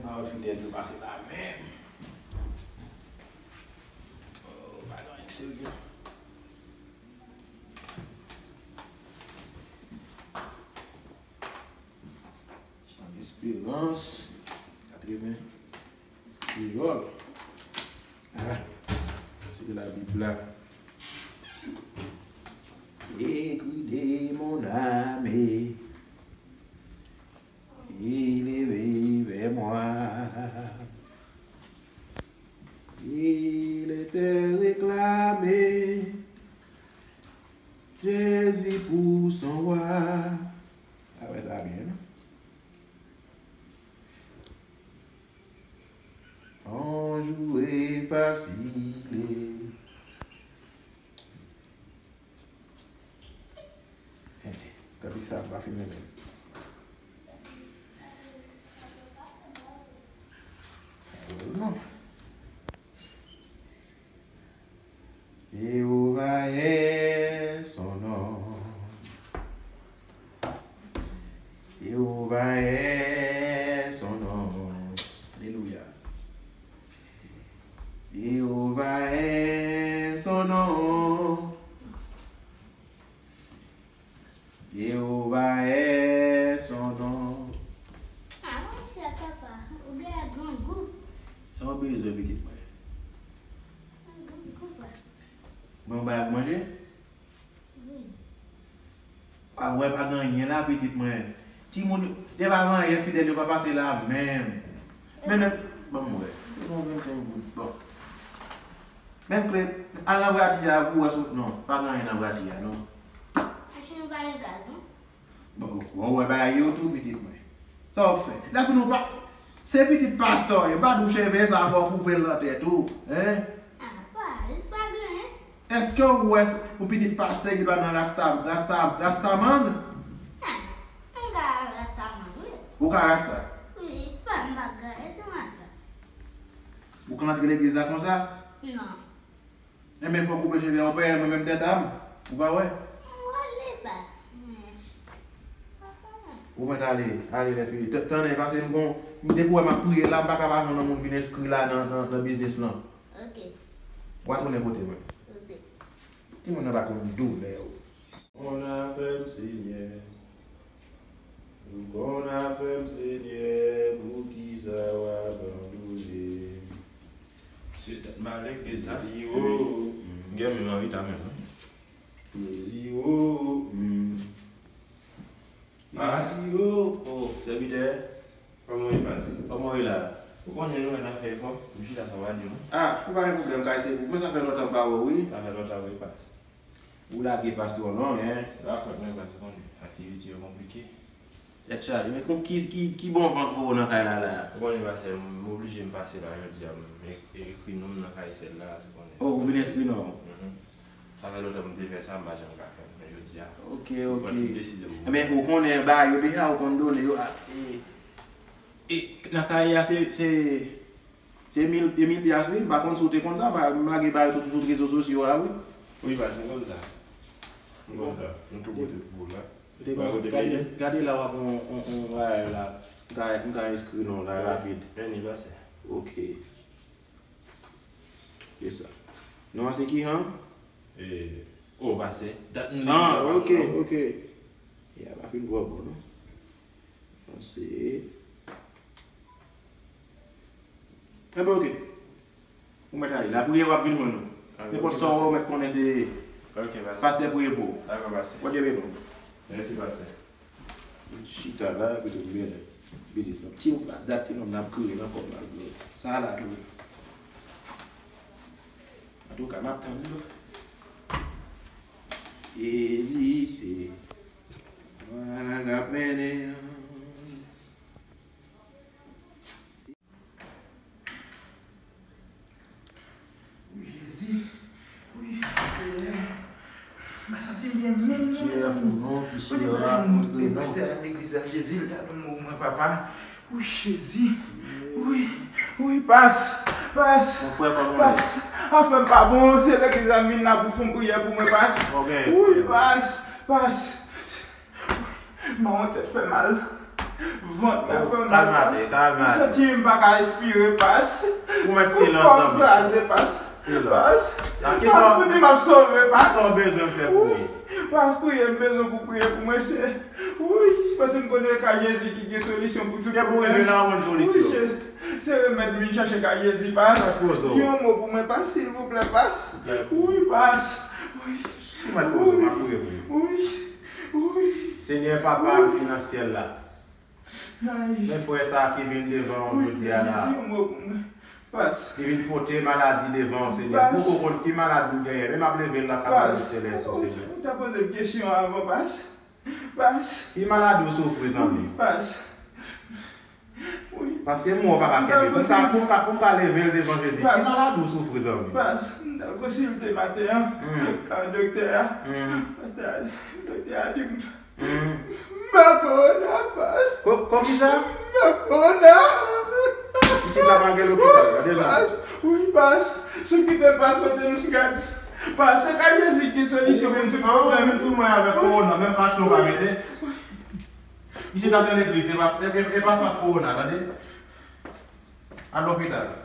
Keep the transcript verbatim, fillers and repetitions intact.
Pawòl fidèl yo pase la menm. Oh, pa gen anyen k serye. Chan Esperans, katreven kreyòl. Ah, se de la Bib la. Écris de mon âme, élève vers moi. Il était réclamé, Jésus pour son roi. Ah ouais, ça va bien, non? On jour est facile. Gade sa pa fimen menm. Non. Jewova est son nom. Jewova est son nom. Alelouya. Jewova est son nom. Jewova est son nom. Ah, monchè, papa, ou gen grangou. Sa w bezwen, pitit mwen? Grangou, papa. Mwen, ou bay ak manje? Wi. A, wè, pa gen anyen la, pitit mwen. Timoun yo, depi avan yè, fidèl yo pa pase la menm. Men, men, ban m wè. Bon, vennsenk goud. Bon. Menm kle, al nan vwati a pou wè sou, non, pa gen anyen nan vwati a, non. Machin ou pa gen gaz, non? Bon, bon, wè bagay yo tou, pitit mwen. Sa w ap fè? Lafin ou pa, se pitit pastè w ye, m pa di w cheve sa fò w koupe l nan tèt ou, en? Ah, pa, li pa gen anyen. Èske w wè s-, yon pitit pastè ki dwe nan rasta, rasta, rastaman? Ah, m ka rastaman, wi. Ou ka rasta? Wi, pa, m pa ka, e se rasta. Ou ka antre legliz la konsa? Non. Enben, fò w koupe cheve a, ou pa wè mwen menm tèt a m, ou pa wè? M wè li pa. Ou mèt ale, ale lè fini. T-, tande, pase m gon, m depi w wè m ap priye la, m pa ka pa jwenn yon moun vin enskri la nan, nan, nan biznis lan. Ok. W a tounen kote mwen. Ok. Timoun nan pa konn doulè yo. Konn afè m, Senyè. Ou konn afè m, Senyè, poukisa w abandone m? Se dat malèk biznis. Dezi o. M gen menm anvi ta menm, non. Dezi o. Ah. Dezi o. Oh, sèvitè. Kòman w ye, pas? Kòman w ye la? Ou konnen nou wè n ap fè efò. M chita sa w a di nou. Ah, ou pa gen pwoblèm, kay se pou mwen, sa fè lontan m pa wè w, wi. Sa fè lontan, wi, pas. Ou lage pas twò long, en. La fòt mwen, pas, ou konnen. Aktivite yo konplike. Tèt chaje. Men kon ki, ki, ki bon van k voye w nan kay la, la? Ou konnen, pastè, m oblije m pase la jodi a, m e-, ekri non m nan kay sèl la, ou konnen. Oh, ou vin enskri non w? Mhm. Sa fè lontan m te fè sa, m pa janm ka fè l, men jodi a, ok, ok, m deside pou mwen. Enben, ou konnen bagay yo deja, ou konn done yo, a, e, e, nan kay a, se, se, se mil, e mil pyas, wi, m pa konn si w te konn sa, ba, m lage bagay tout, tout rezo sosyo a, wi. Wi, pas, m konn sa. M konn sa. M tou kote pou la. Ou te konn, gade, gade la w ap yon, yon, yon bagay la. M ka, m ka enskri non la rapid. Men li pase. Ok. Se sa. Non an se ki jan? E, o, pase. Dat nou li. Ah, ok, ok. Ya, pa fin twò bon, non. Pase. Enben, ok. Ou mèt ale. Lapriyè w ap vin jwenn ou. Nenpòt sa w wè, ou mèt konnen se pastè priye pou ou. Dakò, pastè. Bondye beni w. Mèsi, pastè. Chita la, epi tou byen. Biznis lan. Ti nonm la, dat ti nonm nan ap kriye nan kòb la. Sa la tou. Antouka, m ap tann nou. Jezi, se mwen k ap mennen an. Wi, Jezi. Wi, Senyè. M pa santi m byen menm non, mezanmi. Kote bagay m te pastè a legliz la, Jezi, l ta dwe mouri mwen, papa. Wi, Jezi. Wi, wi, pas, pas, pas. Afè m pa bon, se legliz la m vin la pou fè yon priyè pou mwen, pas. Wi, pas, pas. Mawon tèt fè mal. Vant la fè m mal, kalmate, kalmate. M santi m pa ka respire, pas. Ou mèt silans nan bouch. Kò m kraze, pas. Silans. Pas. Pas, pou di m ap sove, pas. Kisa w bezwen m fè pou ou? Pas, priye, m bezwen pou priye pou mwen, se. Wi, paske m konnen ka Jezi ki gen solisyon pou tout pwoblèm. Depi w rive la, ou jwenn solisyon. Wi, se remèd m vin chache ka Jezi, pas. Di yon mo pou mwen, pas, silvouplè, pas. Wi, pas. Wi. Ou mèt poze w, m ap priye pou ou. Wi. Wi. Senyè Papa ki nan syèl la, men frè sa a ki vin devan w jodi a la, ki vin pote maladi devan w, Senyè. M poko konn ki maladi l genyen, men m ap leve l nan kap selès ou, Senyè. Ou ta poze m kesyon an avan, pas. Pas. Ki maladi w soufri, zanmi? Pas. Wi. Paske m wè w pa ka kenbe. Pou m ka, pou m ka, pou m ka leve l devan Jezi. Ki maladi w soufri, zanmi? Pas, m t al konsilte maten an ak doktè a. Pastè a, doktè a di m M pa kowona, pas. Ko, ko kisa? M pa kowona. Isit la pa gen lopital, gade la. Pas, wi, pas. Si w kite m, pas, kote m gad. Pas, se ka Jezi ki solisyon pou tout pwoblèm. Ou vin sou mwen avèk kowona, menm kachnen w pa mete. Isit la se legliz, se pa, e, e, e pa sant kowona, tande. Al lopital.